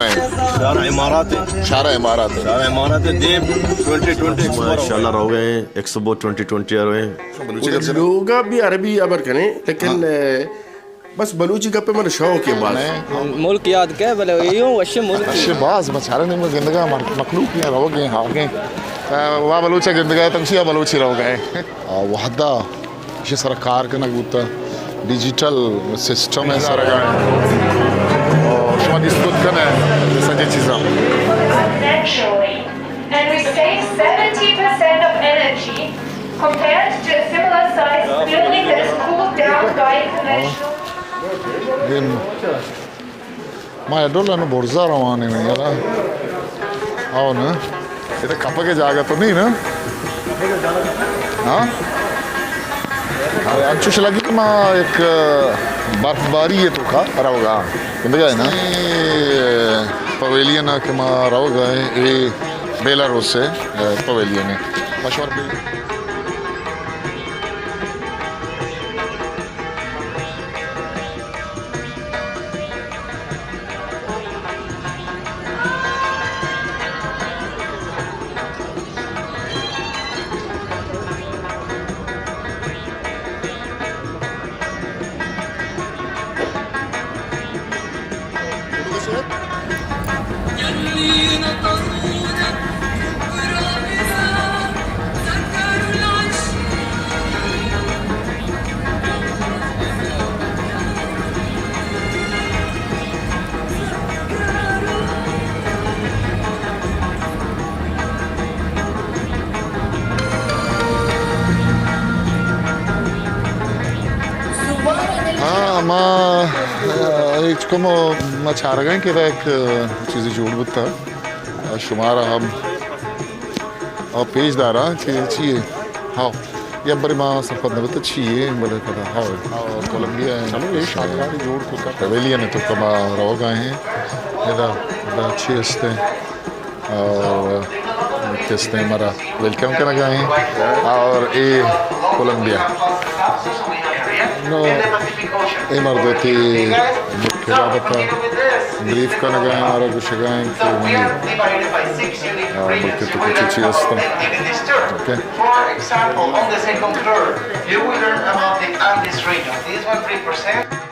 شارع امارات ہے۔ شارع امارات ہے۔ شارع امارات ہے، دیم ٹوئنٹی ٹوئنٹی ایکسپو۔ ماشاءاللہ، رو گئے ہیں، ایکسپو ٹوئنٹی ٹوئنٹی آ رہے ہیں۔ بلوچی گپ لوگا بھی عربی ابر کریں، لیکن، ہاں۔ اے، بس بلوچی گپ من شوق ہے باز۔ ملک یاد کہ بلے یوں وش ملک۔ وش باز، بچارے نے گندگا مر-، مخلوق یہ رو گئے، ہاں گئے۔ اے، وا بلوچ گندگا تمشی بلوچی رو گئے۔ آ، وحدہ ایشی سرا کار کنگ بوتا، ڈیجیٹل سسٹم ءِ سرا۔ اور شما دیست کت کن ئے سجے چیزاں۔ Naturally, and we save seventy percent of energy compared to a similar size building that is cooled down by conventional۔ Them. ما اے ڈول انو برزا روان ایں یارا۔ او نا۔ ادا کپگ ءِ جاگہ تو نہیں نا؟ ہاں؟ انچوش لگی کہ ما ایک برف باری ءِ توکا روگا۔ گندگا ئے نا؟ اے پویلین ءَ کہ ما روگا ایں، اے بیلاروس ءِ، اے، پویلین ءِ۔ مشور بھی۔ ہاں، ما، آ، ہچ کم ما چارگا ایں کہ ادا یک چیزے جوڑ بوتا۔ آ، شمارا ہم آ پیش داراں کہ چی اے؟ ہاؤ۔ یا برے ما سرپد نہ بوتا چی اے، بلے پدا ہاؤ۔ آ، کولمبیا اے۔ چلو، اے شاہکار جوڑ کتا۔ پویلین ءِ توکا ما روگا ایں۔ ادا، ادا چی است ایں؟ اور کس نے ہمارا ویلکم کنگا ایں۔ اور اے کولمبیا۔ نو، اے مرد وتی ملک ءِ بابت ءَ بریف کنگا ایں، مارا گوشگا ایں کہ منی، آ، ملک ءِ توکا چی چی است۔ Okay. For example, on the second floor, you will learn about the Andes region. This one, three percent.